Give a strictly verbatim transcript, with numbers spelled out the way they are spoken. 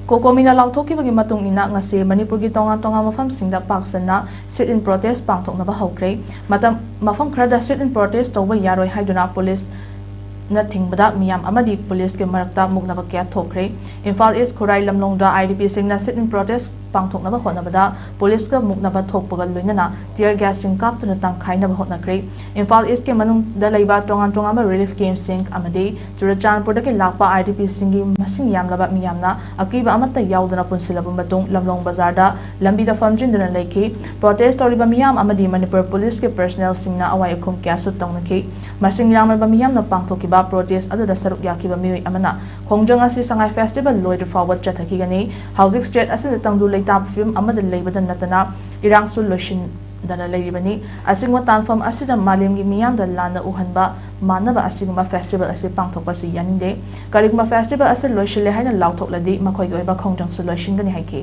ꯀꯣꯀꯣꯃꯤꯅ ꯂꯥꯎꯊꯣꯛꯈꯤꯕꯒꯤ ꯃꯇꯨꯡ ꯏꯟꯅ, ꯉꯁꯤ ꯃꯅꯤꯄꯨꯔꯒꯤ ꯇꯣꯉꯥꯟ ꯇꯣꯉꯥꯟꯕ ꯃꯐꯝꯁꯤꯡꯗ ꯄꯥꯛ ꯁꯟꯅ sit-in protest ꯄꯥꯡꯊꯣꯛꯅꯕ ꯍꯧꯈ꯭ꯔꯦ꯫ ꯃꯇꯝ, ꯃꯐꯝ ꯈꯔꯗ sit-in protest ꯇꯧꯕ ꯌꯥꯔꯣꯏ ꯍꯥꯏꯗꯨꯅ ꯄꯨꯂꯤꯁꯅ ꯊꯤꯡꯕꯗ ꯃꯤꯌꯥꯝ ꯑꯃꯗꯤ ꯄꯨꯂꯤꯁꯀꯤ ꯃꯔꯛꯇ ꯃꯨꯛꯅꯕ ꯀꯌꯥ ꯊꯣꯛꯈ꯭ꯔꯦ꯫ ꯏꯝꯐꯥꯜ ꯏꯁ ꯈꯨꯔꯥꯏ ꯂꯝꯂꯣꯡꯗ IDPꯁꯤꯡꯅ sit-in protest ꯄꯥꯡꯊꯣꯛꯅꯕ ꯍꯣꯠꯅꯕꯗ ꯄꯨꯂꯤꯁꯀ ꯃꯨꯛꯅꯕ ꯊꯣꯛꯄꯒ ꯂꯣꯏꯅꯅ tear gasꯁꯤꯡ ꯀꯥꯞꯇꯨꯅ ꯇꯪꯈꯥꯏꯅꯕ ꯍꯣꯠꯅꯈ꯭ꯔꯦ꯫ ꯏꯝꯐꯥꯜ ꯏꯁꯀꯤ ꯃꯅꯨꯡꯗ ꯂꯩꯕ ꯇꯣꯉꯥꯟ ꯇꯣꯉꯥꯟꯕ relief campꯁꯤꯡ ꯑꯃꯗꯤ ꯆꯨꯔꯆꯥꯟꯄꯨꯔꯗꯒꯤ ꯂꯥꯛꯄ IDPꯁꯤꯡꯒꯤ ꯃꯁꯤꯡ ꯌꯥꯝꯂꯕ ꯃꯤꯌꯥꯝꯅ ꯑꯀꯤꯕ ꯑꯃꯠꯇ ꯌꯥꯎꯗꯅ ꯄꯨꯟꯁꯤꯜꯂꯕ ꯃꯇꯨꯡ ꯂꯝꯂꯣꯡ ꯕꯖꯥꯔꯗ ꯂꯝꯕꯤꯗ ꯐꯝꯖꯤꯟꯗꯨꯅ ꯂꯩꯈꯤ꯫ Protest ꯇꯧꯔꯤꯕ ꯃꯤꯌꯥꯝ ꯑꯃꯗꯤ ꯃꯅꯤꯄꯨꯔ ꯄꯨꯂꯤꯁꯀꯤ personnelꯁꯤꯡꯅ ꯑꯋꯥꯏ ꯑꯈꯨꯝ ꯀꯌꯥꯁꯨ ꯇꯧꯅꯈꯤ꯫ ꯃꯁꯤꯡ ꯌꯥꯝꯂꯕ ꯃꯤꯌꯥꯝꯅ ꯄꯥꯡꯊꯣꯛꯈꯤꯕ protest ꯑꯗꯨꯗ ꯁꯔꯨꯛ ꯌꯥꯈꯤꯕ ꯃꯤꯑꯣꯏ ꯑꯃꯅ ꯈꯣꯡꯖꯪ ꯑꯁꯤ ꯁꯉꯥꯏ festival ꯂꯣꯏꯗ꯭ꯔꯤꯐꯥꯎꯕ ꯆꯠꯊꯈꯤꯒꯅꯤ꯫ ꯍꯧꯖꯤꯛ state ꯑꯁꯤꯗ ꯇꯪꯗꯨ ꯂꯩꯇꯥꯕ ꯐꯤꯕꯝ ꯑꯃꯗ ꯂꯩꯕꯗ ꯅꯠꯇꯅ ꯏꯔꯥꯡꯁꯨ ꯂꯣꯏꯁꯤꯟꯗꯅ ꯂꯩꯔꯤꯕꯅꯤ꯫ ꯑꯁꯤꯒꯨꯝꯕ ꯇꯥꯟꯐꯝ ꯑꯁꯤꯗ ꯃꯥꯂꯦꯝꯒꯤ ꯃꯤꯌꯥꯝꯗ ꯂꯥꯟꯅ ꯎꯍꯟꯕ ꯃꯥꯟꯅꯕ ꯑꯁꯤꯒꯨꯝꯕ festival ꯑꯁꯤ ꯄꯥꯡꯊꯣꯛꯄ ꯑꯁꯤ ꯌꯥꯅꯤꯡꯗꯦ꯫ ꯀꯔꯤꯒꯨꯝꯕ festival ꯑꯁꯤ ꯂꯣꯏꯁꯤꯜꯂꯦ ꯍꯥꯏꯅ ꯂꯥꯎꯊꯣꯛꯂꯗꯤ ꯃꯈꯣꯏꯒꯤ ꯑꯣꯏꯕ ꯈꯣꯡꯖꯪꯁꯨ ꯂꯣꯏꯁꯤꯟꯒꯅꯤ ꯍꯥꯏꯈꯤ꯫